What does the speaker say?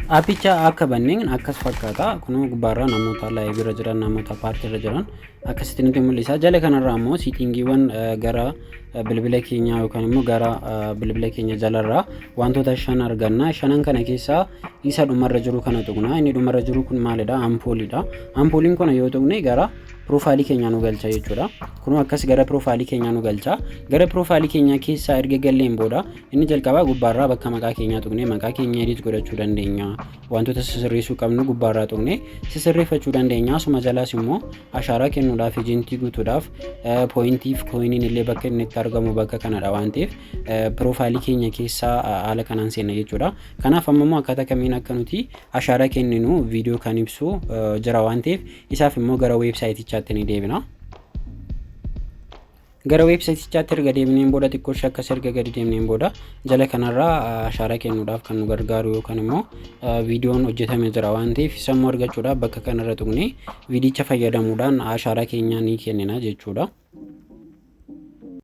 Aappicha akka banneen akkas fakkaata. Kunoo gubbaarraa namoota live irra jiran, namoota party irra jiran akkasitti nutti mul'isa. Jala kanarraa immoo settingiiwwan gara bilbila keenyaa yookaan immoo gara bilbila keenya jalarraa wantoota shan arganna. Shanan kana keessaa isa dhumarra jiru kana tuqna. Inni dhumarra jiru kun maalidha? Ampooliidha. Ampooliin kana yoo tuqne gara profile keenyaa nu galcha jechuudha. Kunoo akkas gara profile keenyaa nu galcha. Gara profile keenyaa keessaa erga galleen booda inni jalqabaa gubbaarraa bakka maqaa keenyaa tuqnee maqaa keenya edit godhachuu dandeenya. Wantoota sisirreessuu qabnu gubbaarraa tuqnee sisirreeffachuu dandeenya. Asuma jalaas immoo ashaaraa kennuudhaaf, ejentii guutuudhaaf, pointiif coiniin illee bakka inni itti argamu bakka kanadha waan ta'eef profile keenya keessaa haala kanaan seenna jechuudha. Kanaaf amma immoo akkaataa kamiin akka nuti ashaaraa kenninu viidiyoo kan ibsu jira waan ta'eef isaaf immoo gara weebsaayitichaatti ni deebina. Gara weebsaayitichaatti erga deemneen booda, xiqqoo ishee akkas erga gadi deemneen booda, jala kanarraa ashaaraa kennuudhaaf kan nu gargaaru yookaan immoo viidiyoon hojjetame jira waan ta'eef isa immoo argachuudhaaf bakka kanarra tuqnee viidicha fayyadamuudhaan ashaaraa keenya ni kennina jechuudha.